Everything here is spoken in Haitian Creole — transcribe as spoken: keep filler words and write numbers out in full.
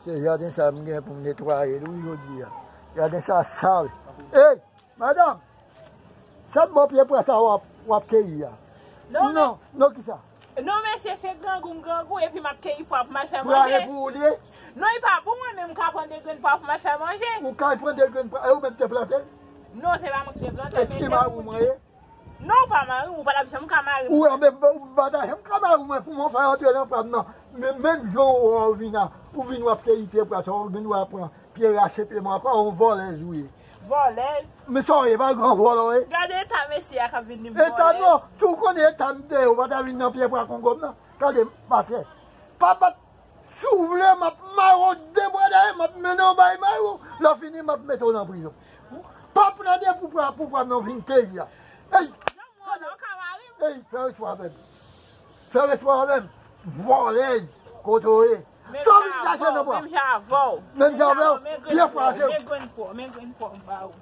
Jaden sa m gen pou m netwaye l wi jodi a. Jaden sa sal. Ey, madanm, sa t bò pye pwa sa w ap, w ap keyi a? Non, non, non, kisa? Non, mesye, se grangou m grangou, epi m ap keyi pwa pou m al fè manje. Pwa e pou ou li ye? Non, li pa pou mwen, men m ka pran de grenn pwa pou m al fè manje. Ou ka pran de grenn pwa, e ou menm te plante l? Non, se pa mwen ki te plante l, men se pou ou li ye. Non, ou pa mari m, ou pa t ap janm ka mari m. Ou anben, ou pa ta janm ka mari mwen pou mwen fè antre nan pwa m nan. Men, menm jan ou wè ou vin a, ou vin w ap keyi pye pwa sa, ou vin w ap pran pye rache pye mwen ankò, yon vòlèz ou ye. Vòlèz? Men sa w ye, pa gran vòlè w ye. Gade eta mesye a k ap vin di m vòlèz. Eta non, si w konnen eta m te ye, ou pa ta vin nan pye pwa Kongo m nan. Gade, pastè. Pa bat Si w vle, m ap mare w de bwa dèyè, m ap mennen w bay mari w. Lè w fini, m ap mete w nan prizon. Pa plede pou pwa, pou pwa m nan vin keyi a. Ey! Ey, fè respè avè m. Fè respè avè m. Vòlèz, kote w ye? Sa w vin chache nan pwa? Menm jan avè w. Pye pwa se. Men grenn pwa, men grenn pwa m ba ou.